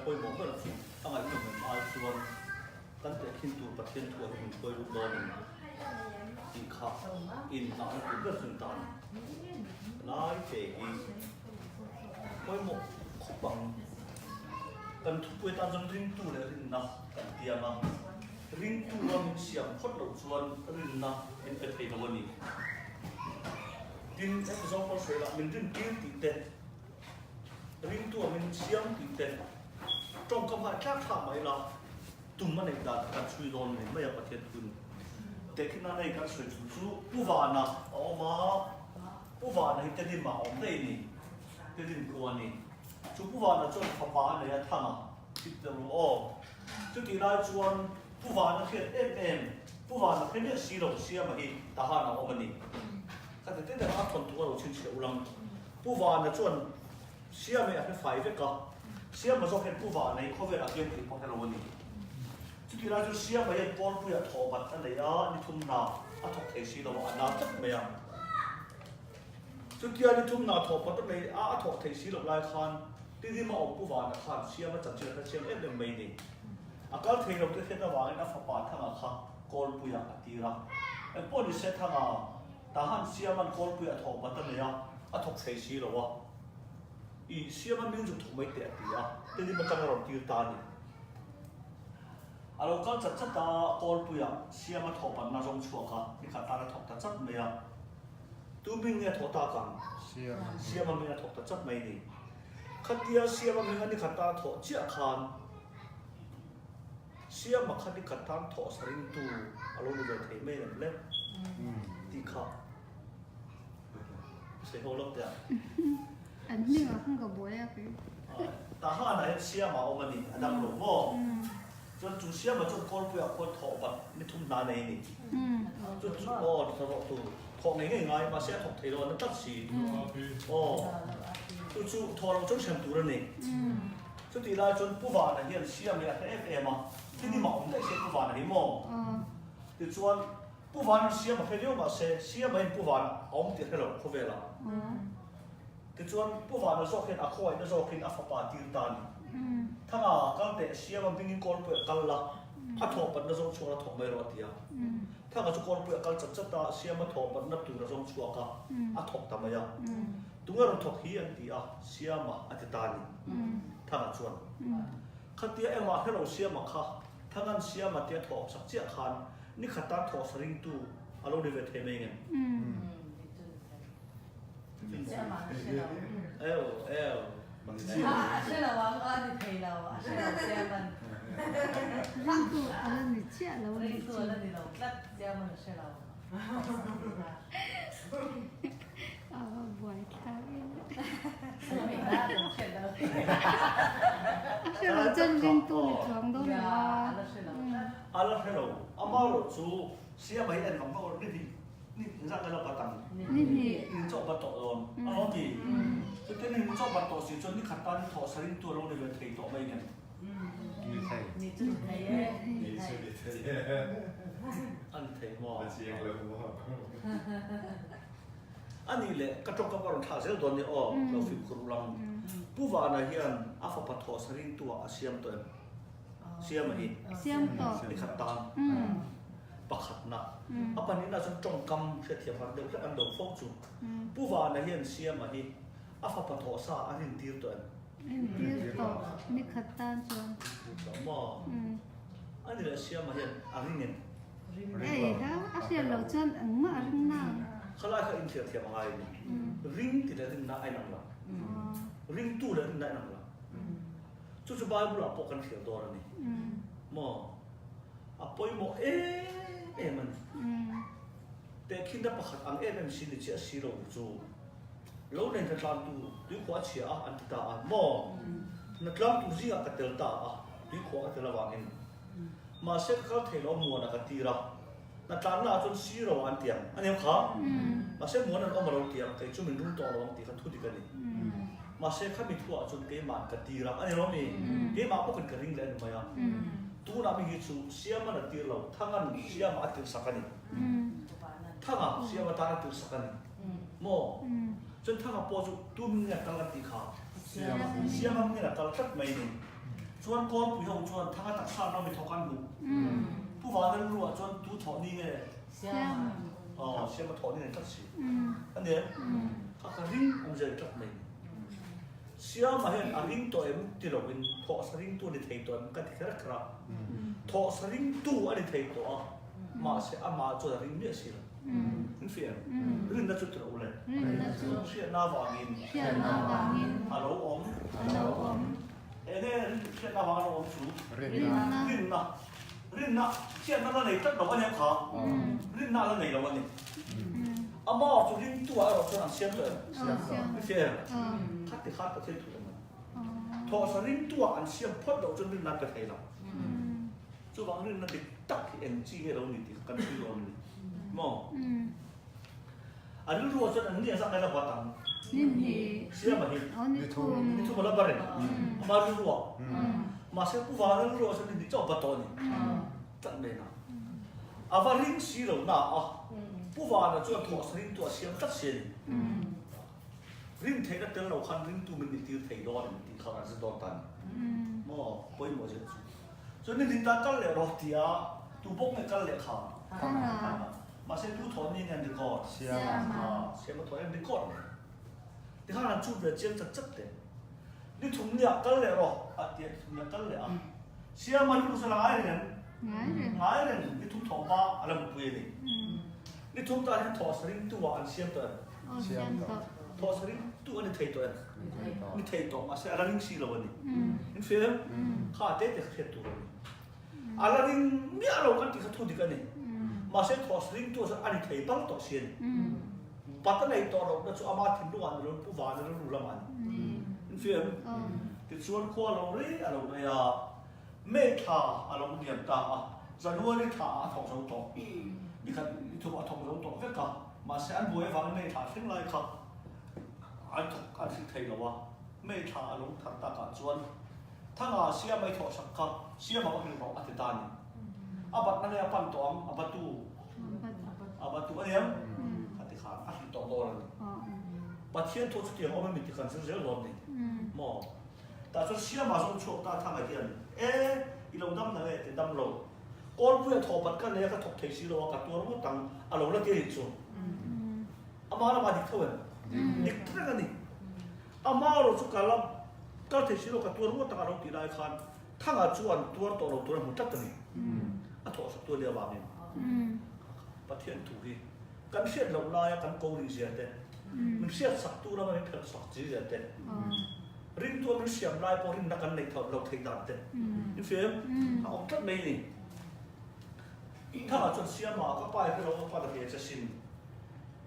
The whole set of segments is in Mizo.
pawimawh ber chu a ngaihnawm em ai chuan kan tehkhin tur Pathian thu ah hian min hruai lut dawn em tih kha inngahna tur ber chu ni ta a ni. Lai te hi pawimawh khawp ang. Kan thupui atan chuan ringtu leh rinna kan tiang a, ringtu a min siam phawt loh chuan rinna min pe thei lo a ni. Tin, hemi zawng pawh sawi lah min rintir tih te, ringtu a min siam tih te, tawngkam kha tlak thlak mai la, tum a neih dan kha kan chhui dawn mai mai a Pathian thun. Tehkhin nan hei kan sawi chu chu Pu Vana a awm a, Pu Vana hi Tedim ah a awm daih a ni, Tedim khua a ni. Chu Pu Vana chuan fapa a nei a, Thanga, tih teh ru aw. Chutih lai chuan Pu Vana hriat em em, Pu Vana hre miah si lo Siama hi Tahan a awm a ni. Ka ti te deuh a, a thawnthu a lo chhinchhiah ulang. Pu Vana chuan Siama hi a hre fai vek a, Siama zawk hian Pu Vana hi khawvelah hian tih pawh hre lo a ni. Chutih lai chuan Siama hian Kawlpuiah thawhbat a nei a, ni thum hna a thawk thei si lo a, a na tlat mai a. Chutia ni thum hna thawh pat a nei a, a thawk thei si loh lai khan Tidima awm Pu Vana khan Siama chanchin a hre chiang em em mai ni. A kal thei lo te hriat avangin a fapa Thanga kha Kawlpuiah a tir a. Engpawh ni se Thanga tahan Siama'n Kawlpuiah thawh pat a nei a, a thawk thei si lo a. I Siama min zuk thawk mai teh a ti a, Tidima tang a rawn tir ta a ni. A lo kal chat chat a, Kawlpuiah Siama thawh patna zawng chhuak a, nikhat tan a thawk ta chat mai a. Tu hming nge a thawh tak ang? Siama hming a thawk ta chat mai ni. Khatia Siama hming a nikhat tan a thawh chiah khan Siama kha nikhat tan thawh sa ringtu a lo ni ve thei mai em le? Tih kha sawi ho lawk teh a. An hming ah khan ka buai a kei. Tahan ah hian Siama a awm a ni, a dang lo maw? Chuan chu Siama chuan Kawlpuiah khuan thawh bat ni thum hna nei a ni. Chu chu aw ni thawh tur thawh ngei ngei ngai mahse a thawk thei lo a na tlat si. Aw chu chu thawh loh chuan hrem tur a ni. Chutih lai chuan Pu Vana hian Siama hi a hre em em a, thil hi mah awm daih se Pu Vana hi maw? Tichuan Pu Vana'n Siama hre viau mahse Siama hian Pu Vana a awm tih a hre lo khawvelah. Tichuan, Pu Vana zawk hian a khawngaihna zawkin a fapa tir ta a ni. Thanga, kal teh, Siama hmingin Kawlpuia kal la, a thawhpatna zawng chhuak la thawk mai rawh a ti a. Thanga chu Kawlpuia kal chat chat a, Siama thawhpatna tur a zawng chhuak a, a thawk ta mai a. Tunge rawn thawk hi an ti a, Siama a ti ta a ni. Thanga chuan, Khatia engmah hre lo Siama kha, Thanga'n Siama tia thawh sak chiah khan nikhat tan thawh sa ringtu a lo ni ve thei mai ngem? A la hre lo. Amaherawh chu Siama hi en vang vang ni Ni hnih zat vel a bat ang. Ni hnih. Ni chaw bat tawh dawn. A lo ti. Chute ni chaw bat tawh si chuan ni khat tan thawh sarin tu a lo ni ve thei tawh mai nen. Ni thei. Ni chu ni thei e. Ni chu ni thei e. A ni thei maw? A chiang lo maw? A nih leh ka tawngkam a rawn thlah zel dawn nia aw, lo fimkhur u lang. Pu Vana hian a fapa thawh sarin tu ah a siam tawh em? Siam a hi. Siam tawh. Ni khat tan. Pakhatna. A pahnihna chuan tawngkam hriatthiam har deuh hlek an do fo chu. Pu Vana hian Siama hi a fapa thawh sa a rintir tawh em? Rintir tawh. Ni khat tan chuan. Tawh maw? A ni leh Siama hian a ring em? Ei ha, a hriat loh chuan engmah a ring nang. Khalai kha inhriat thiam a ngai a ni. Ring ti leh rinna a inang lo. Ringtu leh rinna a inang lo. Chu chu Bible ah pawh kan hriat dawn a ni. Maw? A pawimawh em em a ni. Tehkhinna pakhat ang em em si ni chiah si lo chu lo nei hnatlantu tuikhuah a chhia a an ti ta a. Maw? Hnatlantu zingah ka tel ta a, tuikhuah ka tel avangin. Mahse ka kal thei lo muan a ka tir a. Hnatlanna ah chuan si ro an ti ang. A ni kha? Mahse muan an awm a lo ti ang, kei chu min rul tawh lo ang tih kha thu dik a ni. Mahse khami thuah chuan keimah ka tir a, a ni lo mi? Keimah bawkin ka ring leh a ni mai a. Tunah mi hi chu Siaman a tir lo, Thangan Siama a tirsak a ni. Thanga Siama tan a tirsak a ni. Maw? Chuan Thanga pawh chu tu min nge a kal a tih kha? Siama min nge a kal tlat mai a ni. Chuan Kawlpui ho chuan Thanga taksa an ram i thawk an hmuh. Pu Vanlalruah chuan tu thawh ni nge? Siama. Aw, Siama thawh ni nei tlat si. A ni em? Kha kha ring awm zel tlat mai ni. Siama hian a ring tawh em ti loin thawhsa ringtu a ni thei tawh em ka ti kher kher a. Thawhsa ringtu a ni thei tawh a, mahse amah chuan a ring miah si lo. In fiah em? Rinna chu tirh ule. Rinna chu. Hriatna vangin. Hriatna vangin. A lo awm. A lo awm. Enge hriatna vanga lo awm chu? Rinna. Rinna. Rinna, hriatna la nei tlat lo a nia kha. Rinna la nei lo a ni. Amah chu ringtu ah erawh chuan an siam tawh em? Siam tawh. I hria em? Kha ti khan Pathian thu awm a ni. Thawhsa ringtu ah an siam phawt loh chuan rinna an pe thei lo. Chuvang rinna dik tak hi eng chi nge lo ni tih kha kan hre dawn a ni. Maw? A rilru ah chuan an ni a zah ngai la bat ang. Siama hi. Ni thum a la bar em? Ama rilru ah. Mahse Pu Vana rilru ah chuan ni hnih chauh a bat tawh a ni. Tlat mai na. A va ring si lo na a. Pu Vana chuan thawh sa ringtu a siam tlat si a ni. Rin theihna tel lo khan ringtu min ni tir thei dawn em tih kha kan hre dawn ta a ni. Maw? Pawimawh zet chu. Chuan ni hnih tan kal leh rawh tia tu bawk nge kal leh kha? Thanga. Mahse tu thawn ni nge an record? Siama. Siama thawn an record nen. Tikhan an chhut ve chiang chat chat teh. Ni thum nia kal leh rawh a tia ni thum nia kal leh a. Siama hi lusal a ngai reng em? Ngai reng. Ngai reng. Ni thum thawh hma a la mutpui a ni. Ni thum tan hian thawh saring tu ah an siam tawh em? Aw siam tawh. Thawh saring tu a ni thei tawh em? Ni thei tawh. Mahse a la ring si lo a ni. In hria em? Kha te te kha hriat tur a ni. A la ring miah lo kan tih kha thu dik a ni. Mahse thawh ringtu chuan a ni thei bal tawh si a ni. Pat a nei tawh lohna chu ama thinlungah ni lo Pu Vana rilru lamah a ni. Infiam? Tichuan khua lo rei a lo rei a, May thla a lo liam ta a, January thla ah a thawk zo tawh. Nikhat ni thum a thawk zo tawh vek a, mahse an buai avangin May thla thleng lai kha an thawk an hrilh thei lo a, May thla a lo thar takah chuan Thanga siam ai thawh sak kha siam ang a hrilh rawh a ti ta a ni. A batna nge a pan tawh ang? A batu. A batu a niang? Kha ti khan a hrilh tawh dawn a ni. Pathian thu chutiang awm emi ti kan zir zel dawn ni. Maw? Tah chuan siamah zawng chhuak ta Thanga hian e i lo dam na nge ti dam lo. Kawlpuia thawh bat ka nei a ka thawk thei si lo a ka tuar ngawt ang a lo la ti a nih chu. Amah lamah dik tho em? Dik reng a ni. Amah erawh chu ka la kal thei si lo, ka tuar ngawt ang a lo tih lai khan Thanga chu an tuar tawh lo tur a hmu tlat a ni. A thawh sak tu a nih avangin Pathian thu hi kan hriat loh laia kan ko rih zia te, min hriat sak tu lama min phelh sak chi zia te, ringtu a min siam lai pawh rinna kan neih tho lo theih dan te in fim a awm tlat mai a ni. Thanga chuan Siama ka pa i hre lo ka pa ta ve che sin.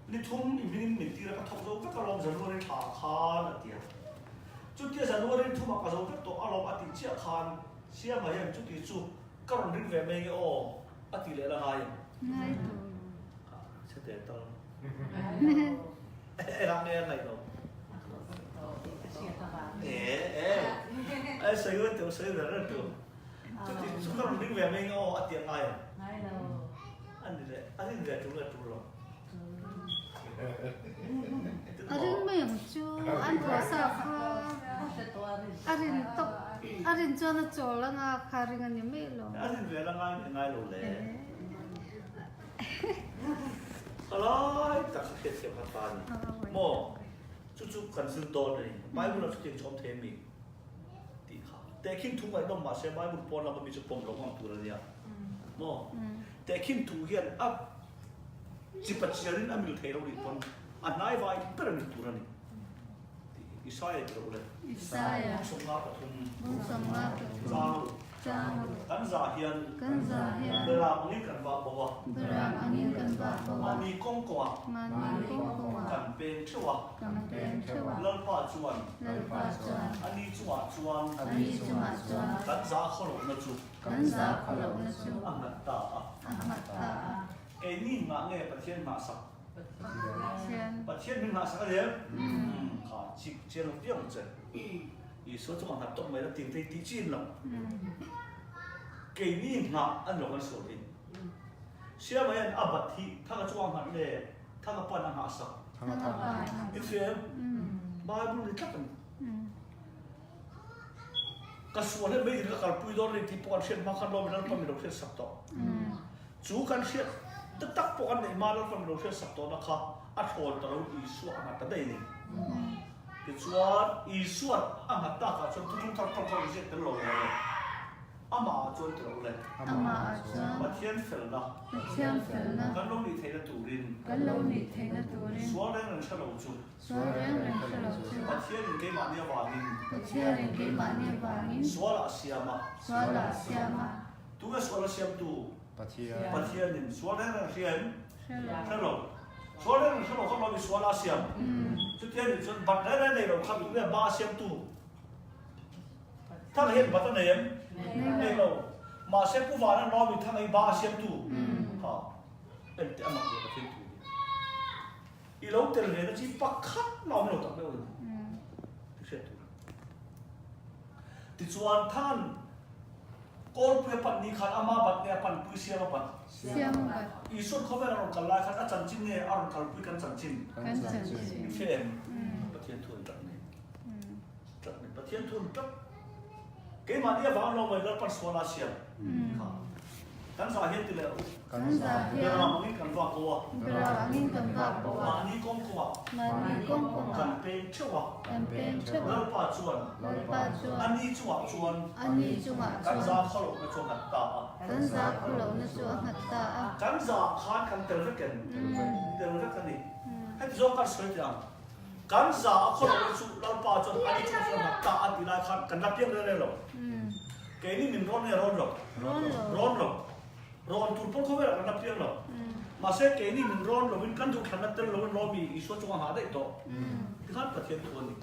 Ni thum i hmingin min tir a, ka thawk zo vek alawm January thla khan a ti a. Chutia January thumah ka zo vek tawh alawm a tih chiah khan Siama hian chuti chu ka rawn ring ve mai nge aw a ti leh la ngai em? Ngai tawh lo. Kha chhe teh tal. Engah nge a ngaih lo? E e e sawi vel teuh sawi vel reng teuh. Chuti chu ka rawn ring ve mai nge aw a ti a ngai em? Ngai lo. A ni leh a rin ve tul leh tul lo. A ring mai ang chu an thaw sa kha a rin tawp a rin chuan a chawl anga kha ring a ni mai lo. A rin ve la ngai nge ngai lo le. Khalai tak kha hriat thiam kha ta a ni. Maw chu chu kan zir dawn a ni. Bible ah chutiang chu awm thei a mi tih kha. Tehkhin thu ngaihnawm mahse Bible pawn lama mi chu pawm lo ngam tur a nia. Maw tehkhin thu hian a Chi Pathianin a mil thei lo nih pawn a hnai vai ber a mil tur a ni tih hi Isaia ti rawh le. Isaia. 53. 53. Chang lu. Chang lu. Kan za hian. Kan za hian. Beram angin kan vah bo a. Beram angin kan vah bo a. Mahni kawng kawngah. Mahni kawng kawngah. Kan peng theuh a. Kan peng theuh a. Lalpa chuan. Lalpa chuan. Ani chungah chuan. Ani chungah chuan. Kan za khawlohna chu. Kan za khawlohna chu. A nghat ta a. A nghat ta a. Keini nghah nge Pathian nghah sak? Pathian. Pathian min nghah sak a nia? Kha chik chian lo viau ang che. Isua chu a nghat tawp mai la ting thei tih chin lo. Keini nghah a ni lo kan sawi hi. Siama hian a bat hi thanga chu a nghat nge thanga pan a nghah sak? Thanga pan. I hria em? Bible ni tlat a ni. Ka sual hi meidil ka kalpui dawn a ni tih pawh kan hriat hma khan lawm i Lalpa min lo hriat sak tawh. Chu kan hriat ta tak pawh kan neih hma Lalpa min lo hriat sak tawhna kha a thlawn ta lo Isua a nghat ta daih a ni. Tichuan Isua'n a nghat takah chuan thuthlung thar thar kha rawn ziak tel lo le. Amah ah chuan ti lo le. Amah ah chuan. Pathian felna. Pathian felna. Kan lo nih theihna turin. Kan lo nih theihna turin. Sual reng reng hre lo chu. Sual reng reng hre lo chu. Pathianin keimahni avangin. Pathianin keimahni avangin. Sualah a siam a. Sualah a siam a. Tunge sual a siamtu? Pathian. Pathianin sual reng reng hria em? Hre lo. Hre lo. Sual reng reng hre lo kha lawmi sualah a siam. Chutia nih chuan bat reng reng nei lo kha tunge ba a siamtu? Thang hian bat a nei em? Nei lo. Mahse Pu Vana lawmi thang hi ba a siamtu? Ha. Engti amak leh Pathian thu hi. I lo tel ve na chi pakhat mah awm lo tak meuh a ni. Ti hriat tur. Tichuan Than Kawlpui a pan ni khan ama bat nge a panpui Siam a bat? Siam a bat. Isuan khawvel a rawn kal lai khan a chanchin nge a rawn kalpui kan chanchin? Kan chanchin. I hria em? Pathian thu an tlat nei. Tlat nei. Pathian thu an tlat. Keimahni avang lo mai Lalpan sual a siam kha. Kan zah hian ti leh u. Kan zah hian. Beram angin kan vak ko a. Beram angin kan vak ko a. Mahni kawng kawngah. Mahni kawng kawngah. Kan peng theuh a. Kan peng theuh a. Lalpa chuan. Lalpa chuan. Ani chungah chuan. Ani chungah chuan. Kan za khawlohna chu a nghat ta a. Kan za khawlohna chu a nghat ta a. Kan za khan kan tel vek em? Tel vek a ni. Heti zawng kan sawi teh ang. Kan za a khaw loh chu Lalpa chuan ani chu chuan nghat ta a ti lai khan kan la piang reng reng lo. Keini min rawn nge rawn lo? Rawn lo. Rawn tur pawn khawvelah kan la piang lo. Mahse keini min rawn loin kan duhthlanna tel loin Lawmi Isua chunga nghah daih tawh. Tikhan Pathian thu a ni.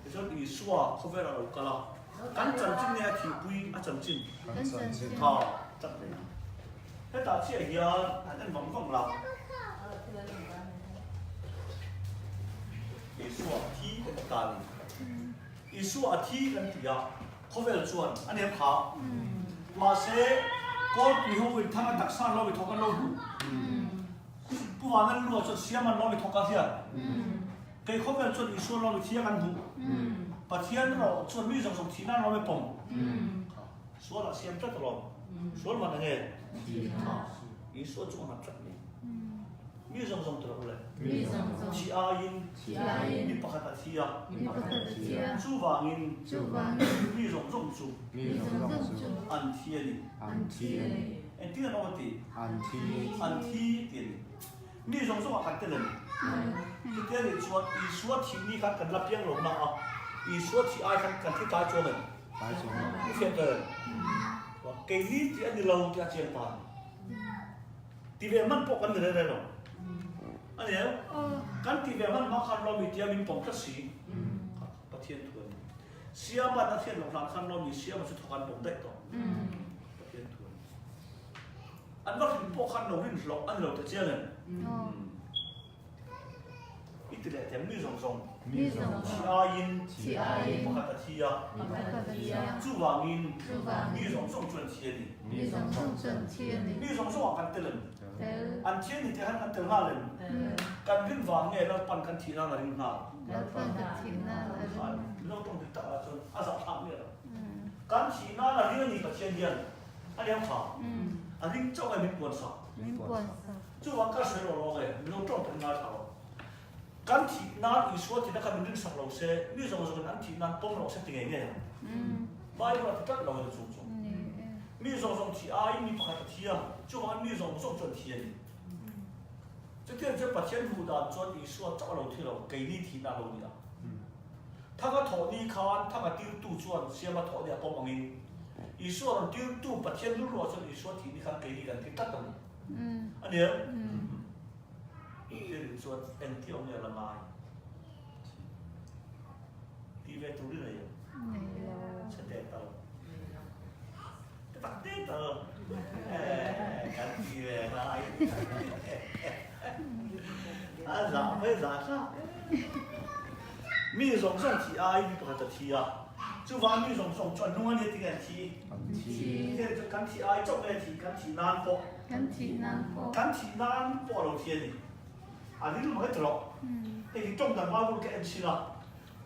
Tichuan Isua khawvelah lo kal a, kan chanchin nge a thihpui a chanchin? Tha tak mai. Hetah chiah hian an en vang vang la. Isua a thi kan ti ta a ni. Isua a thi kan ti a, khawvel chuan a nem kha. Mahse, Kawlpui ho in thang a taksa an lo mi thawk an lo hmu. Pu Vanlalua chuan siam an lo mi thawk a hian. Kei khawvel chuan Isua lo mi thiang an hmu. Pathian erawh chuan mi zawng zawng thihna an lo mi pawm. Sual ah siam tlat alawm. Sual man enge? Tha. Isua chu a nghat tlat mai. Mi zawng zawng ti lo le. Thi aiin mi pakhat a thi a. Chuvangin mi zawng zawng chu an thi a ni. Engtin an awm a ti? An thi ti a ni. Mi zawng zawng ah kan tel a ni. Chutia nih chuan Isua thih ni khan kan la piang lo na a, Isua thih ai khan kan thi tlai chuang em? Tlai chuang lo. I hriat ber em? Keini tih a ni lo tih a chiang ta a ni. Ti ve hman pawh kan ni reng reng lo. A ni em? Kan ti ve hman hma khan Lawmi tia min pawm tlat si. Pathian thu a ni. Siaman a thian loh hlan khan Lawmi Siama chu thawk an pawm daih tawh. Pathian thu a ni. An va hrim pawh khan lo rin hlawh a ni lo ta chiang em? I ti leh teh mi zawng zawng. Mi zawng zawng. Thi aiin. Thi aiin. Pakhat a thi a. Pakhat a thi a. Chuvangin. Chuvangin. Mi zawng zawng chu an thi a ni. Mi zawng zawng chu an thi a ni. Mi zawng zawngah kan tel em? Tel. An thi a ni tih khan kan tel nghal em? Kan rin vang nge Lalpan kan thih nan a ring nghal? Lalpan kan thih nan a ring. Mizo tawng dik takah chuan a zahthlak miah lo. Kan thih nan a ring a ni Pathian hian. A liam kha. A ring chauh nge min puan sak? Min puan sak. Chuvang ka sawi rawh rawh nge, min lo tawng tak ngai thla rawh. Kan thih nan Isua thihna kha min ring sak lo se, mi zawng zawngin an thih nan pawm rawh se ti ngei ngei ang. Bible a ti tlat lo e chung chu. Mi zawng zawng thih aiin mi pakhat a thi a, chuvangin mi zawng zawng chu an thi a ni. Chutiang chuan Pathian hmuh dan chuan Isua chauh a lo thi lo, keini thihna a lo ni a. Thanga thawh ni khan thanga tirtu chuan siama thawh ni a pawm angin, Isua rawn tirtu Pathian rilruah chuan Isua thih ni khan keini kan thi tlat a ni. A nia? Thil chuan engti awm nge la ngai? Ti ve turin a em? Chhe te tal. Te tak te tal. Kan ti ve ngai. A zah mai zah thlak. Mi zawng zawng thi ai mi pakhat a thi a. Chuvang mi zawng zawng chu an nung a nia tinge an thi? An thi. Heng chu kan thih ai chauh nge thi kan thih nan pawh. Kan thih nan pawh. Kan thih nan pawh a lo thi a ni. A rilru mai ta lo. Hei hi tawng dan Bible ka en chhin a,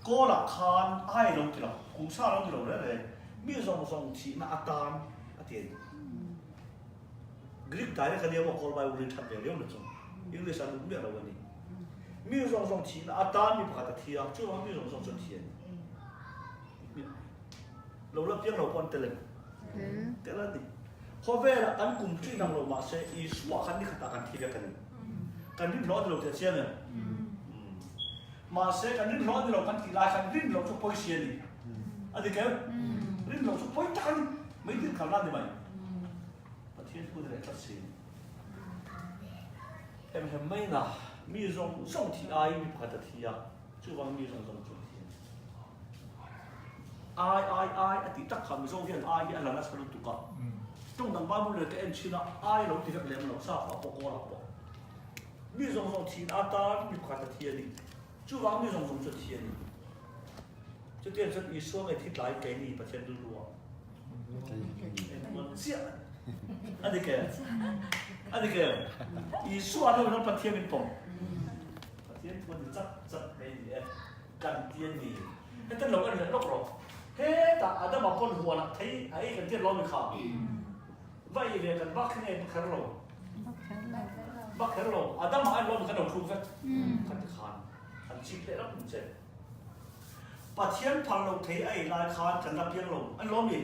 Kawlah khan ai lo ti lo, kum sa lo ti lo reng reng. Mi zawng zawng thihna atan a ti a ni. Greek direct a nia maw Kawl Bible in that ve riau na chung. English a lut miah lo a ni. Mi zawng zawng thihna atan mi pakhat a thi a, chuvang mi zawng zawng chu an thi a ni. Lo la piang lo pawh an tel em? Tel a ni. Khawvelah kan kum ṭih nang lo mahse Isua khan ni khatah kan thi vek a ni. Kan rin hlawh a ni lo tih a chiang em? Mahse kan rin hlawh a ni lo kan tih lai khan rin loh chu pawi si a ni. A dik em? Rin loh chu pawi tak a ni. Mei din khalna a ni mai. Pathian thu a ni leh tlat si. Hem hem mai na, mi zawng zawng thih aiin mi pakhat a thi a, chuvang mi zawng zawng chu a thi a ni. Ai ai ai a tih tak kha Mizo hian ai hi a la nasa lutuk a. Tawng dang Bible leh ka en thin a, ai lo ti vek lem lo, sap ah pawh kawl ah pawh. Mi zawng zawng thin atan mi pakhat a thi a ni. Chuvang mi zawng zawng chu a thi a ni. Chutiang chuan Isua nge thi tlai keini Pathian rilru ah. Engmaw chiah a ni. A dik em? A dik em? Isua lo hian Pathian min pawm. Pathian thu a ni chat chat mai a ni e. Kan ti a ni. Heta lo en leh lawk rawh. Hetah Adama pawn huanah thei a ei kan tiat lo mi kha. Va ei ve kan bak nge ba kher lo. Ba kher lo. Adama a en lo mi khan lo thluk vek. Kha ti khan an chip leh lawk che. Pathian phal lo thei a ei lai khan kan la piang lo. An lo mi.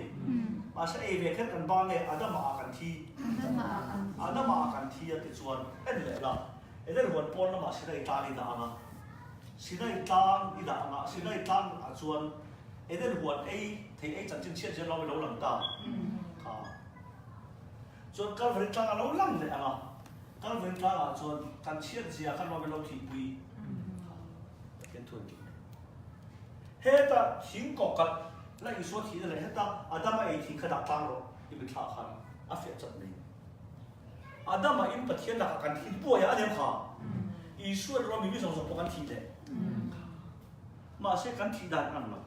Mahse ei ve kher kan ba nge Adama ah kan thi. Adama ah kan thi a ti chuan en leh la. Eden huan pawn lamah Sinai tlang i dah ang a. Sinai tlang i dah ang a, Sinai tlang ah chuan Eden huan ei thei ei chanchin chhiat zel lo i lo lang ta kha. Chuan Kalvari tlang a lo lang leh ang a, Kalvari tlang ah chuan kan chhiat zia khan lo i lo thihpui kha. Pathian thu an tih mai. Heta thing kawkhat la Isua thihna leh heta Adama ei thing kha dah tlang rawh i mitthla khan a fiah chat mai. Adama in Pathian lakah kan thih buai a, a nem kha. Isua erawh mi zawng zawng pawh kan thih leh. Mahse kan thih dan ang lo.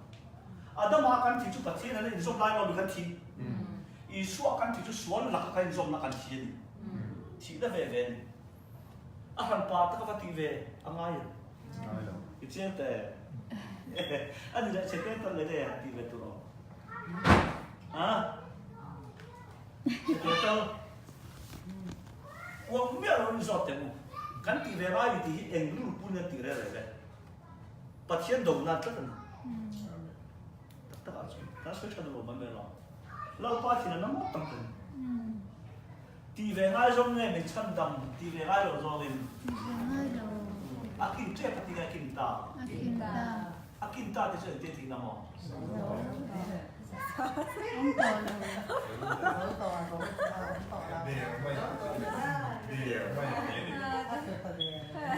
Adama kan thih chu Pathian an inzawm lai lo mi kan thih. Isua kan thih chu sual lakah kan inzawmna kan thi a ni. Thihna ve ve a ni. A hran pa taka va tih ve a ngai em? Ngai lo. I chiang teh. A ni leh che te tal leh te tih ve tur awm. Ha? Uang miah lo in zawt teh u. Kan tih ve lai ni tih hi eng rilru pun hian tih rel rel e. Pathian do nan tlat a ni. Tak tak ah chuan kan sawi tha duh lo mai mai lo. Lalpa thin a na ngawt tak a ni. Tih ve ngai zawng nge min chhan dam tih ve ngai lo zawng in. A kin tep a ti nge a kin ta. A kin ta. A kin ta te chu engtin tih na maw?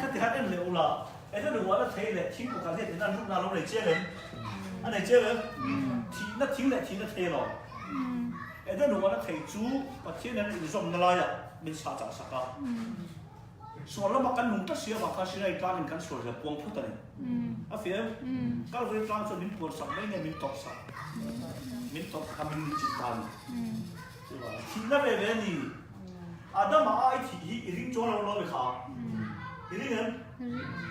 Khati khan en leh ula, eng emaw ruahna thei leh thing kawkah hian in an rukna a lo nei chiang em? A nei chiang em? Thihna thing leh thihna thei alawm. Eng emaw ruahna thei chu Pathian hian a inzawmna laiah min sahchah sak a. Sual lamah kan nung tlat si avang khan Sinai tlangin kan sual zia puang phut a ni. A fiam? Kalvari tlang chuan min puan sak mai nge min tawrh sak? Min tawrh sak a min chit ta a ni. Thihna ve ve a ni. Adama a i thih hi i ring chuang lo lo mi kha. I ring em?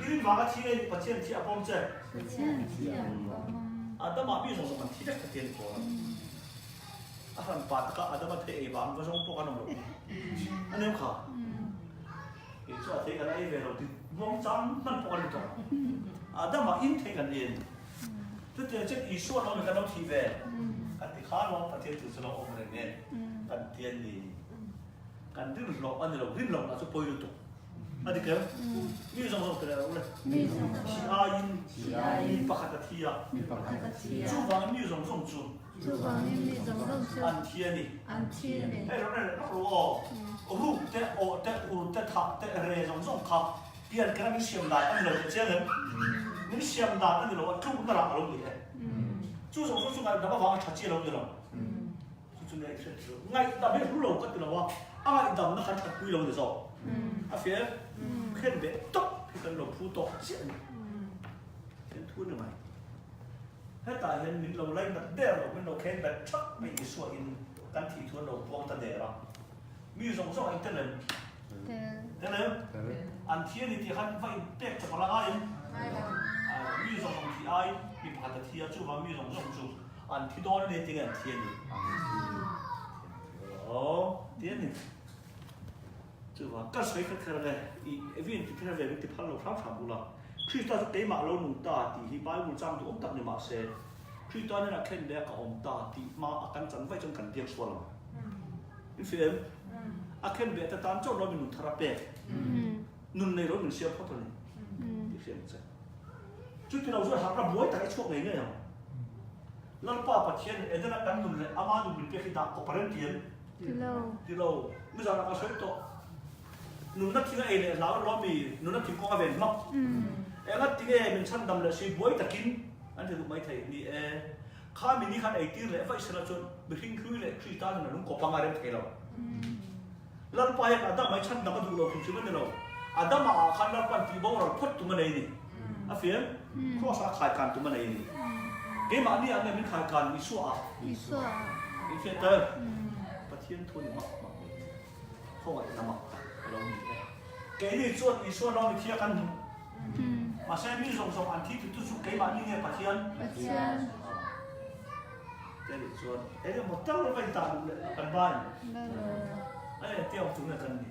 I ring vanga thi nge Pathian thi a pawm che? Pathian thi a pawm. Adama mi zawng zawng kan thi vek kha ti a ni pawl a. A hran pa takah Adama thei ei vang va zawng pawh kan awm loh hi. A nem kha. Kei chu a thei kan ei ve lo ti muang chang hman pawh kan ni tawh. Adama in thei kan ei a ni. Chutiang chuan Isua lo mi kan lo thih ve. Kan ti kha lo Pathian chu chu lo awm reng e. Kan ti a ni. Kan rin hlawh a ni lo. Rin loh lah chu pawi lutuk. A dik em? Mi zawng zawng tel lo le. Thi aiin mi pakhat a thi a. Chuvangin mi zawng zawng chu Chuvangin mi zawng zawng chu an thi a ni. An thi a ni. Hei rawn en leh lawk rawh aw. Ruk te, awh te, ur te, thah te, re zawng zawng kha pian kher a min siam dan a ni lo teh chiang em? Min siam dan a ni lo a, tlukna rah a lo ni e. Chu zawng zawng chu ngaihdam avanga tha chi a lo ni lo. Chu chu nia i hriat chu. Ngaihdam hi hlu lo ka ti lo a, a ngaihdamna khan thatpui lo a ni zawk. A fiah em? Khen beh tawp hi kan lo phu tawk chiah a ni. Thian thu a ni mai. Hetah hian min lo lainat der lo, min lo khen bet thak mai Isua in kan thih thu an lo puang ta der a. Mi zawng zawng a intel em? Tel em? An thi a ni tih khan va in pek chawp a la ngai em? Mi zawng zawng thih ai mi pakhat a thi a, chuvang mi zawng zawng chu. An thi dawn a ni tinge an thi a ni? An thi lo ti a ni. Chuvang ka sawi kher kher ange, i Evin ti kher ve min ti phal lo hram hram ula. Krista chu keimah lo nung ta tih hi Bible chang duhawm tak ni mahse, Krista hnenah khen leh a ka awm ta tih hma a kan chan vaih chuan kan biak sual ang. In hria em? A khen beh te tan chauh lo min nun thar a pek. Nun nei lo min siam phawt a ni tih hria ang che. Chuti lo chuan harhna buai tak i chhuak ngei ngei ang. Lalpa Pathian Edena kan nun leh ama nun min pek hi dah kawp a rem ti em? Ti lo. Ti lo. Nizanah ka sawi tawh. Nunna thing a ei leh hlau lo mi nunna thing kawng a ven hmak. Enga tinge min chhandam leh si buai takin an ti duh mai thei ni e. Kha mi ni khan ei tir leh vaih sela chuan mihring hlui leh Krista nun a lung kawp anga rem thei lo. Lalpa hian Adama hi chhandam a duh lo hrim hrim a ni lo. Adama ah khan Lalpa'n tih boral phawt tum a nei a ni. A fiam? Cross ah khai kan tum a nei a ni. Keimahni ah nge min khai kan Isua ah? Isua ah. In hriat tel? Pathian thu ni mak mak mai ni. Khawngaihna mak tak a lo ni e. Keini chuan Isua lo mi thia kan hmu. Mahse mi zawng zawng an thi titu chu keimahni nge Pathian? Pathian. Te nih chuan eng emaw tal va in tah duh leh kan bai. Ai tiang chung nge kan ni.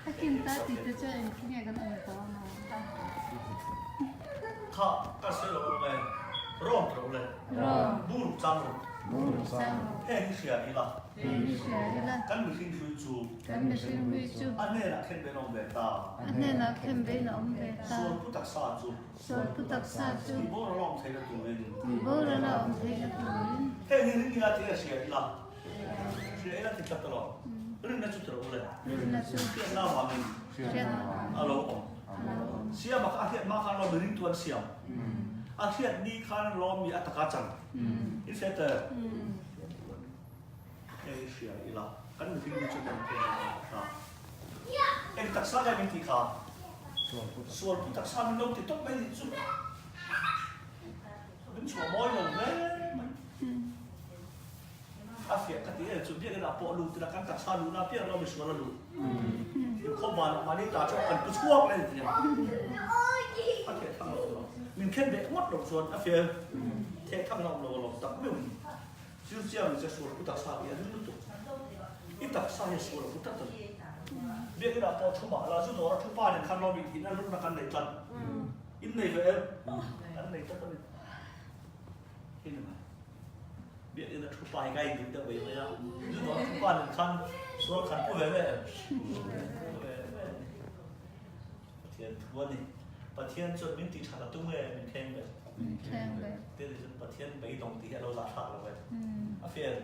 A kin ta ti te chuan eng khi nge kan awm tawh ang a. Kha ka sawi lo nge rawng tawh le. Rawng. Bur chang rawh. Bur chang rawh. Heng hi hria ila. Heng hi hria ila. Kan mihring hlui chu. Kan mihring hlui chu. A hnenah khen ve in awm ve ta. A hnenah khen ve in a awm ve ta. Sual pu taksa chu. Sual pu taksa chu. Tih boral a awm theihna turin. Tih boral a awm theihna turin. Heng hi ring ila tih a hria ila. Hria ila ti tlat alawm. Rinna chu tiro le. Rinna chu. Hriatna avangin. Hriatna avangin. A lo awm. Siam a kha a hriat hma khan lawm ringtu an siam. A hriat ni khan lawm mi a taka chan. In hria te? Hei hria ila kan mihring ni chu kan thei lo ta. Eng taksa nge min tih kha? Sual pu taksa min lo ti tawp mai nih chu. Min chhuah mawi lo hle mai. A fiah ka ti em chu biakinn ah pawh lut ila kan taksa luhna piang lo misual a lut. Inkhawm vanah mahni ta chu kan pu chhuak mai a ni tih a theh thang lo lo. Min khen beh ngawt lo chuan a fiah em? Theh thang na awm lo alawm tak meuh ni. Zir chiang ni che sual pu taksa tih a ring lutuk. I taksa hi a sual a pu tlat a ni. Biakinn ah pawh thu mah la zu dawr a thu pa nen khan lawm in a lutna kan nei tlat. In nei ve em? Kan nei tlat a ni. Hi ni mai. Biakinn a thu pa hi ka in duh deuh ve mai a. Zu dawr a thu pa nen khan sual khan pu ve ve em? Pu ve ve a ni. Pathian thu a ni. Pathian chuan min tih that a tum nge min thleng ve? Min thleng ve. Te ni chuan Pathian beidawng tih hi a lo zah thlak lo ve. A fian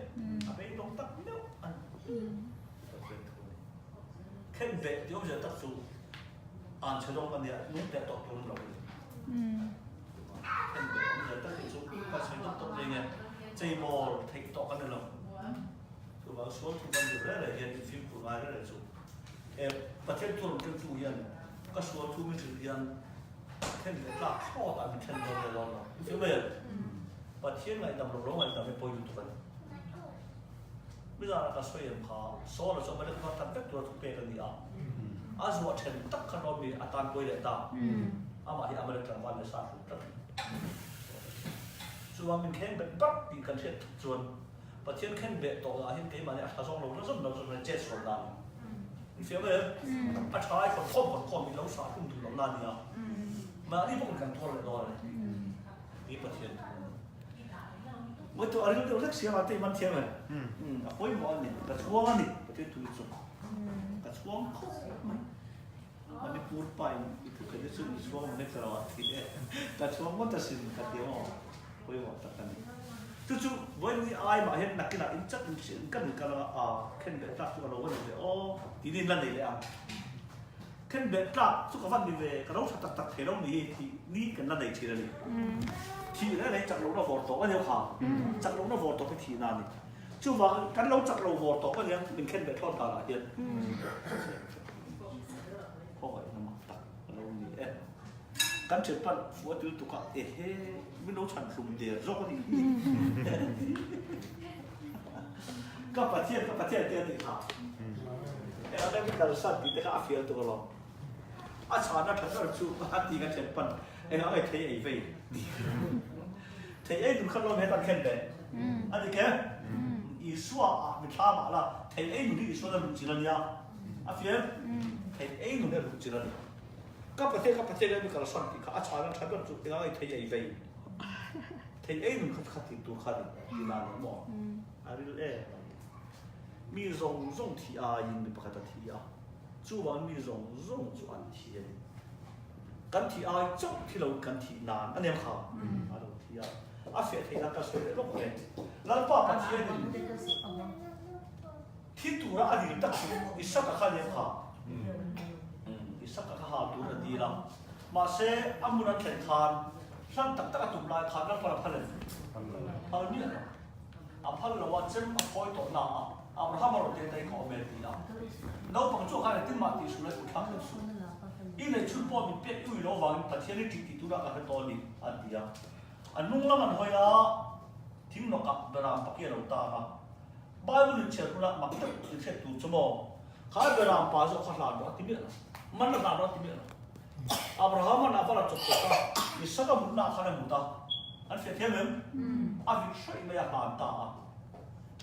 a beidawng tak meuh a ni. Pathian thu a ni. Khen beh tih awmzia tak chu an chhe zawng a nia, nung teh tawh tur an lo ni. Khen beh awmzia tak hi chu ka sawi tawp tawp mai nge, cheimawl theih tawh kan ni lo. Chuvang sual thu kan zir reng reng hian fimkhur ngai reng reng chu. He Pathian thu rawn kengtu hian ka sual thu min hrilh hian then leh tlak thlawt ah min then dawn nge dawn lo. I feel mai em? Pathian ngaihdam lo lo ngaihdam hi pawi lutuk a ni. Mizanah ka sawi em kha Saul-a chu Amalek kha that vek tura thu pek a ni a. A zuah then tak khan rawh mi a tan pawi leh ta. Amah hi Amalek tlangval leh sa hlum tlat a ni. Chuvang min thleng bet barh tih kan hriat thut chuan Pathian khen beh tawh lah hian keimahni a tha zawng lo la zawm lo zawm chet sual dan i fiam em? A tha ai khawn khawm khawn khawm i lo sah hlum duh loh na nia. Mahni bawkin kan tuar leh dawn a ni. Ni Pathian thu a ni. Mawi tu a ril deuh hlek siam a te i man thiam em? A pawimawh a ni. Ka chhuang a ni Pathian thu hi chu. Ka chhuang khawp mai. Manipur pa in i thu khen hi chu i chhuang nek lo a ti e. Ka chhuang ngawt asin ka ti maw? Pawimawh tak a ni. Chu chu vawiin ni ai mah hian nakinah in chat in hriat in kan inkal anga a khen beh tlak chu ka lo va ni ve aw tih ni in la nei leh ang. Khen beh tlak chu ka va ni ve ka lo tha tak tak thei lo ni hi tih ni kan la nei thin a ni. Thih reng reng chak lohna vawr tawp a ni kha. Chak lohna vawr tawp hi thihna a ni. Chuvangin kan lo chak lo vawr tawp a nia min khen beh thlawt danah hian. Khawngaihna mak tak a lo ni e. Kan thian pan fuh a til tuk a, ehe, min lo chhan hlum der zawk a nih hi. Ka Pathian, ka Pathian tih a nih kha. Eng anga min kalsan tih te kha a fial tuk alawm. A chhana tha ber chu a ti ka thian pan. Engah nge thei ei vei? Thei ei nun kha lawm hetan khen ve. A dik e? Isua ah mithla mah la, thei ei nun hi Isuan a luh chil a nia. A fiam? Thei ei nun hi a luh chil a ni. Ka Pathian, ka Pathian em i kalsan tih kha a chhan a tha ber chu engah nge thei ei vei? Thei ei nun kha kha tih tur kha a ni tih dan ang maw? A ril em mai. Mi zawng zawng thi aiin mi pakhat a thi a, chuvangin mi zawng zawng chu an thi a ni. Kan thi ai chauh thi loin kan thih nan a nem kha a lo thi a, a fiah theih nan ka sawi leh lawk mai. Lalpa Pathianin thi tura a dil tak chu Isaka kha a nem kha. Isaka kha hal tur a dil a, mahse a hmun an thlen khan hlan tak tak a tum lai khan Lalpa a phal em? Phal miah lo. A phal lo a, chem a phawi tawh na a, Abraham a rawn teh ta i ka awm e ti a. Naupang chu a khan engtin mah tih suh la i kuthlak hlek suh. I neihchhun pawh min pek ui lo vangin Pathian i ṭih tih tunah ka hre tawh a ni, a ti a. A hnung lam an hawi a, thing nawkah Beram paki a lo tan a. Bible in chhiar hunah mak deuh in hriat tur chu maw? Kha Beram pa zawk kha hlan rawh a ti miah lo. Man a hlan rawh a ti miah lo. Abraham-a'n a va la chawp chawp a, Isaka mutna ah khan a mut a. An hriat thiam em? A vit hraih mai a hlan ta a.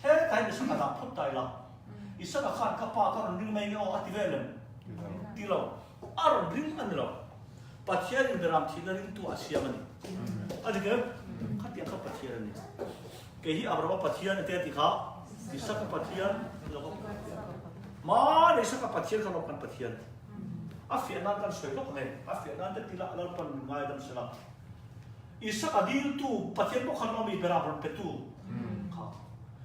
Hetah hian Isaka dah phawt ta ila. Isaka khan ka pa ka rawn ring mai nge aw a ti vel em? Ti lo. A rawn ring a ni lo. Pathianin Beram thihna ringtu a siam a ni. A dik em? Khatiang kha Pathian a ni. Kei hi Abrahama Pathian a tia ti kha Isaka Pathian Hmana Isaka Pathian kha lawm kan Pathian. A fiah nan kan sawi lawk ang e. A fiah nan te tila Lalpan min ngaidam sela. Isaka diltu Pathian pawh khan lawmi Beram rawn petu kha.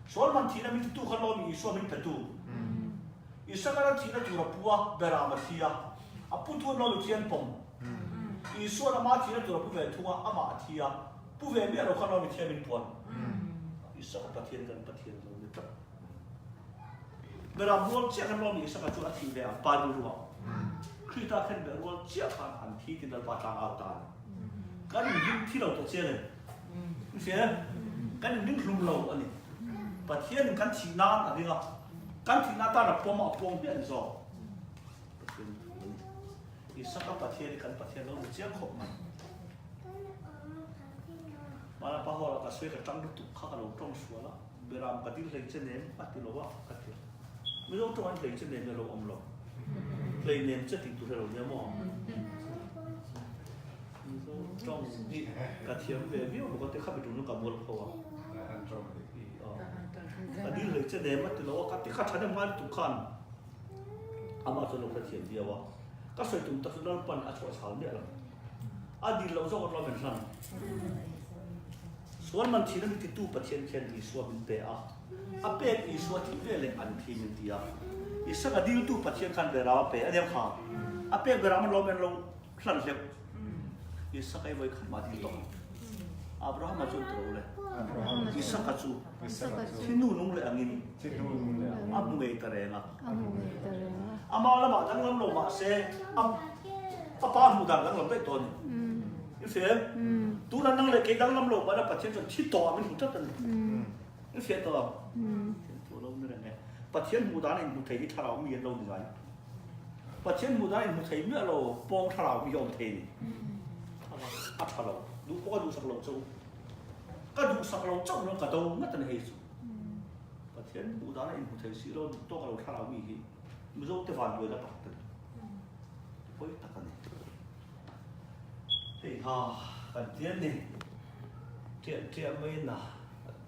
Sual man thihna min titu khan lawmi Isua min petu. Isaka ran thihna tur a pu a, Beram a thi a. A pu tu an lawmi thian pawm. Isuan ama thihna tur a pu ve thung a, amah a thi a. Pu ve miah lo khan lawmi thiam in puan. Isaka Pathian kan Pathian lo ni tlat. Beram rual chiah khan lawmi Isaka chu a thih ve ang pa rilru ah. Krita khen beh rual chiah khan an thi tin Lalpa tlang au ta a ni. Kan inring thi lo tawh chiang em? In hria em? Kan inring hlum lo a ni. Pathianin kan thih nan a ring a, kan thihna atan a pawm a, a puang hmiah a ni zawk. Pathian thu a ni. Isaka Pathian hi kan Pathian lo ni chiang khawp mai. Mahna pa hawla ka sawi ka tang lutuk kha ka lo tawng sual a, Beram ka dil hlei che nem a ti lo a ka ti. Mizo tawng an hlei che nem elo awm lo. Hlei nem che tih tur elo nia maw? Mizo tawng hi ka thiam ve viau bawk a ti kha mi tum ka mual pho a. Ka dil hlei che nem a ti lo a ka ti kha tha nem ngai lutuk khan amah chuan lo hrethiam viau a. Ka sawi tum tak chu Lalpan a chhuah chhal miah lo. A dil loh zawk an lawm en hlan. Sual man thin a mi titu Pathian khian Isua min pe a, a pek Isua thih ve leh an thi min ti a. Isak a diltu Pathian khan Beram a pe a nia kha. A pek Beram an lawm en lo hlan hleuh. Isak ei vawi khat mah dil tawh. Abrahama chu an ti lo le. Isaka chu thinu nung leh angin a hmu ngei ta reng a. Ama lamah danglam lo mah se a pa hmuh dan danglam daih tawh a ni. I hria em? Tunah nang leh kei danglam lo mahna Pathian chuan thi tawh ah min hmu tlat a ni. I hria tawh ang? Pathian thu a lo ni reng e. Pathian hmuh dan in hmu thei hi thlarau mi an lo ni ngai. Pathian hmuh dan in hmu thei miah lo pawng thlarau mi hi a awm thei a ni. A tha lo. Duh pawh ka duhsak lo chauh. Ka duhsak lo chauh lo ka do ngat a ni hei chu. Pathian hmuh dan a inhmu thei si lo tawk a lo thlarau mi hi Mizo te van buaina pakhat a ni. Pawi tak a ni. Hei ha kan tian ni. Tiah tiah mai na.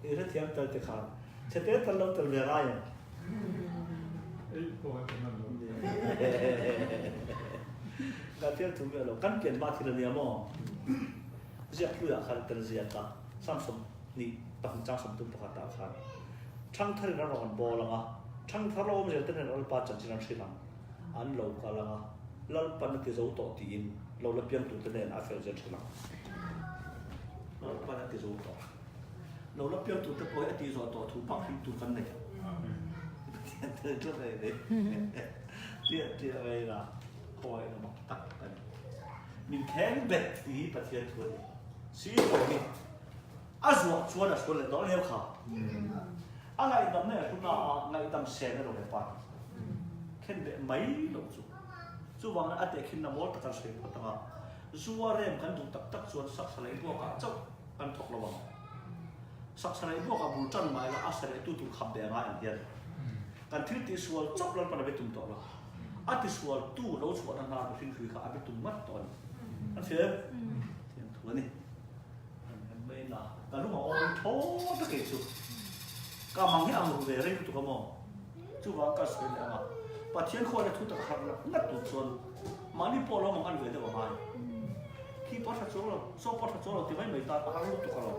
I hrethiam tel te khan. Chhe te tal lo tel ve ngai em? Ka thiam thu miah lo. Kan pian hma thil a nia maw? Ziak hluiah khan kan ziak a. Samson nih pahnih chang 31 ah khan Thangthar in a rawn bawl ang a, Thangthar lo awm zel te nen Lalpa chanchin an hrilh ang, an lo kal ang a, Lalpan a ti zo tawh tiin lo la piang tur te nen a fel zel hrilh ang. Lalpan a ti zo tawh. Lo la piang tur te pawh hi a tih zawh tawh thu bak hrilh tur kan nei. Pathian tel tlat a ni. Tiah tiah mai la, khawi emaw mak tak a ni. Min kheng bet tih hi Pathian thu a ni. Si lo hi. A zuah chuan a sual leh dawn leu kha. A ngaihdamna eh hluna a ngaihdam sen erawh he pa hi khen beh mai loh chu. Chuvangin a tehkhinna mawl tak an sawi phawt ang a. Zu a rem kan duh tak tak chuan saksa leh buakah chauh kan thawk lo ang. Saksa leh buakah bul tan mai la a sa leh tu tur khap ve a ngai ang hian kan thil tihsual chauh Lalpan a be tum tawh lo. A tisual tu lo chhuahna hnar mihring hlui kha a be tum ngat tawh a ni. Kan hria em? Thiam thu a ni. Kan han mai na ka lung a awi thaw ta kei chu. Ka mang hi ang ru ve rei lutuk a maw? Chuvang ka sawi leh ang a, Pathian khuaina thu tak harh ngat ngat tur chuan mahni pawh lo mang an ve deuh a ngai. Khi pawh a tha chuang lo, saw pawh a tha chuang lo ti mai mai tan a har lutuk a lo.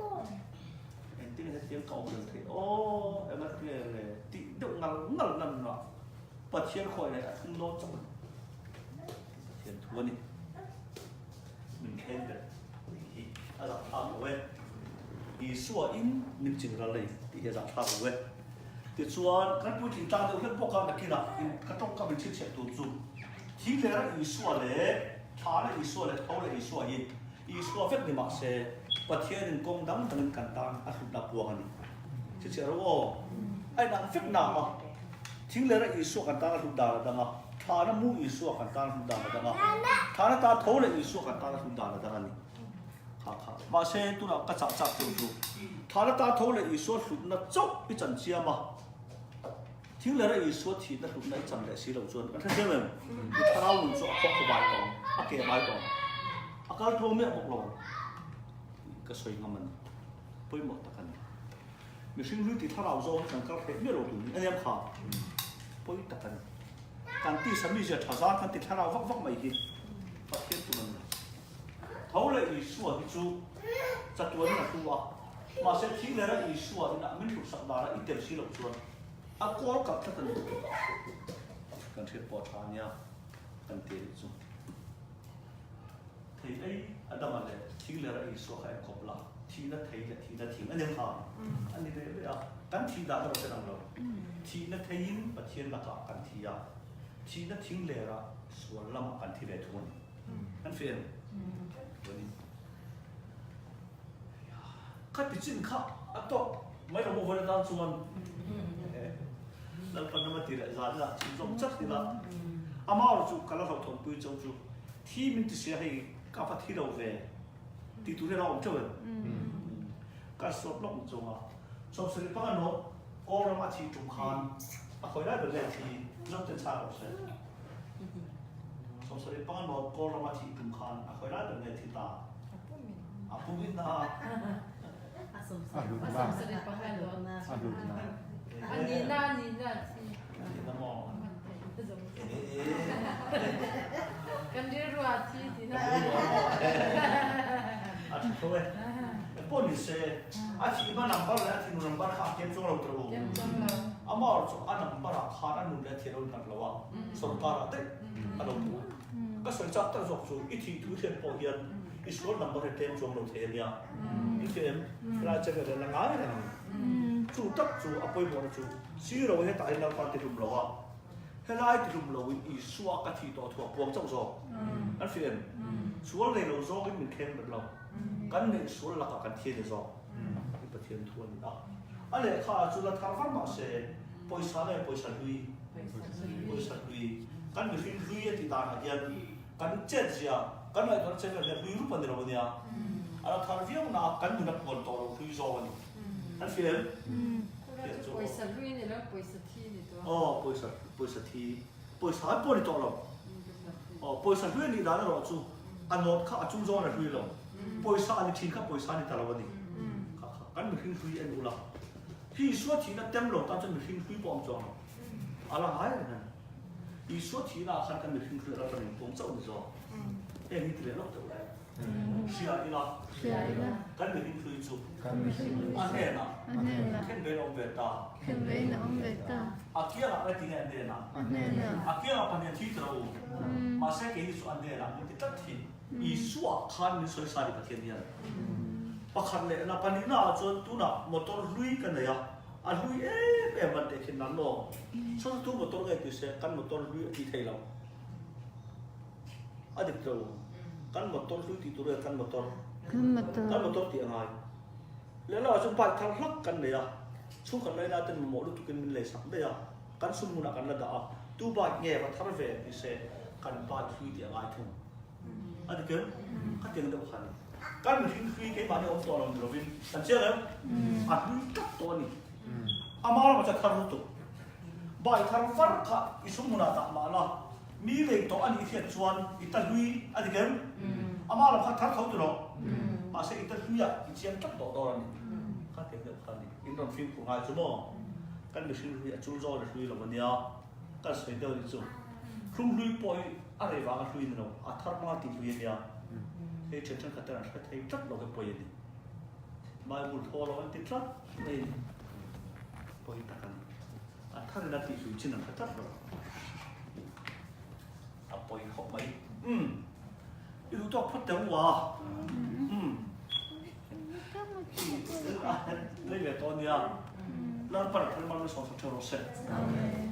Engtin nge hetiang ka awm reng theih aw, eng a tinge le tih deuh ngal ngal nan nunah Pathian khuaina hi a thlung dawn chauh a ni. Pathian thu a ni. Min thleng ber tih hi a zahthlak lo e. Isua in min ching ral a ni tih hi a zahthlak lo e. Tichuan, kan puitling tlang deuh hlek bawk a, nakinah ka tawngkam in chhinchhiah tur chu thi lera Isua leh thla leh Isua leh tho leh Isua hi Isua vek ni mah se Pathianin kawng dang dangin kan tan a hlutna puang a ni. Chhinchhiah ro aw. A inang vek na a, thing lera Isua kan tan a hlut dan a dang a, thla na mu Isua kan tan a hlut dan a dang a, thla na ta tho leh Isua kan tan a hlut dan a dang a ni. Kha kha. Mahse, tunah ka chah chak tur chu Thana ta tho leh Isua hlutna chauh i chan chiam a, thing lera Isua thihna hlutna i chan leh si loh chuan kan hrethiam em? I thlarau nun chu a khawk khaw bai tawng, a ke bai tawng, a kal tluang miah bawk lo ang tih ka sawi ngam a ni. Pawimawh tak a ni. Mihring hlui tih thlarau zawng hi kan kal hreh miah lo tur ni a nia kha. Pawi tak a ni. Kan tisa mizia tha zan kan ti thlarau vak vak mai hi Pathian tum a ni lo. Tho leh Isua hi chu chatuanin a hlu a, mahse thing lera Isua inah min hlutsak dana i tel si loh chuan a kawl kap tlat a ni. Kan hriat pawh a tha ania kan ti anih chu. Thei ei a dama leh thing lera Isua kha en khawp la, thihna thei leh thihna thing a nia kha a ni ve ve a, kan thih dan erawh ten ang lo. Thihna theiin Pathian lakah kan thi a, thihna thing lera sual lamah kan thi ve thung a ni. An feh em? Chuanin kha ti chin kha a tawk mai lo maw vawi atan chuan Lalpan lama ti leh zan ila chhun zawm chat ila ama erawh chu ka la hlauhthawnpui chauh chu thi min ti sia hei ka va thi lo ve ti tur hian a awm teuh em? Ka sawt lawk chung a 75 nawt kawl rama thi tum khan a khawi lai ber nge thi zawk ten chhang rawh se. 75 nawt kawl rama thih tum khan a khawi lai ber nge thi ta? A pumin a. A hlutna. A hlutna. A nihna a nihna a thi. A nihna maw? Kan rilru a thi tihna. A thi tho e. Pawh ni se, a thih hma number leh a thih nu number kha a kem chuang lo tawh u. Kem chuang lo. Amah erawh chu a number ah khan a nun leh a thih a lo innghat lo a, sorkar ah daih a lo hmu. Ka sawi chak tak zawk chu i thih thu hriat pawh hian i sual number hi tlem chuang lo thei a nia. I hria em? Helai che vel la ngai reng ang. Chu tak chu a pawimawhna chu zero hetah hian Lalpa ti hlum lo a, helai ti hlum lo in Isua ka thih tawh thu a puang chauh zawk. An hria em? Sual nei lo zawngin min thleng bet lo. Kan neih sual lakah kan thi a ni zawk. I Pathian thu a ni a. A lehkha ah chu la thar var mah se, pawisa nge pawisa hlui? Pawisa hlui. Kan mihring hlui a tih danah hian kan chet zia, kan ngaihtuahna chet vel hian hlui rup a ni lo a nia. A la thar viau na a, kan nun a puan tawh lo hlui zawk a ni. Kan hria em? Pawisa hlui ni lo, pawisa thi ni tawh. Aw, pawisa, pawisa thi. Pawisa an pawh ni tawh lo. Aw, pawisa hlui a nih dan erawh chu a nawt kha a chung zawng a hlui lo. Pawisa a ni thin kha pawisa a ni ta lo a ni. Kha kha kan mihring hlui en ula. Hi Isua thihna tem lo tan chuan mihring hlui pawh a awm chuang lo. A la ngai reng a ni. Isua thihna ah khan kan mihring hlui a la tan inpawm chauh ni zawk. Heng hi ti leh lawk deuh lai. Hria ila. Hria ila. Kan mihring hlui chu. A hnenah. A hnenah. Khen vein a awm ve ta. Khen vein a awm ve ta. A kiangah nge ti nge a hnenah? A hnenah. A kiangah pahnih an thi ta lo. Mahse keini chu a hnenah min ti tlat thin. Isua khan min sawi sa ni Pathian hian. Pakhat leh na pahnihna ah chuan tunah motor hlui ka nei a, a hlui em em an teh khin nan maw? Saw tu motor nge ti se kan motor hlui a ti thei lo. A dik lo. Kan motor hlui tih tur nge kan motor? Kan motor. Kan motor tih a ngai. Lehlamah chuan bike thar hlak kan nei a, chhungkhat laina ten mamawh lutukin min lei sak daih a, kan sum hunah kan la dah a, tu bike nge va thar ve ti se kan bike hlui tih a ngai thung. A ti kem? Khatiang deuh kha a ni. Kan mihring hlui keimahni awm tawh lo ni lovin kan chiang em? A hlui tlat tawh a ni. Amah lamah chuan thar lutuk. Bai thar var kha i sum hmunah dah mah la, mi lei tawh a nih hriat chuan i ta hlui a ti kem? Amah lam kha thar tho ti rawh. Mahse i ta hluiah i chiang tlat tawh dawn a ni. Khatiang deuh kha a ni. In rawn fimkhur ngai chu maw? Kan mihring hlui a chul zawn a hlui lo a nia. Kan sawi deuh ni chu. Hlum hlui pawh hi a rei vang a hlui ni lo, a thar hmanga tih hlui a nia. Hei ṭhen ṭhenkhat ten an hre thei tlat lo hi pawi a ni. Bible thaw lo an ti tlat mai a ni. Pawi tak a ni. A tharin a tih hlui chin an hre tlat lo. A pawi khawp mai. Umm. I duh tawk phawt teh u a. Umm. Lei ve tawh a nia. Lalpan a thar mal min sawm sak ṭheuh rawh se. Amen.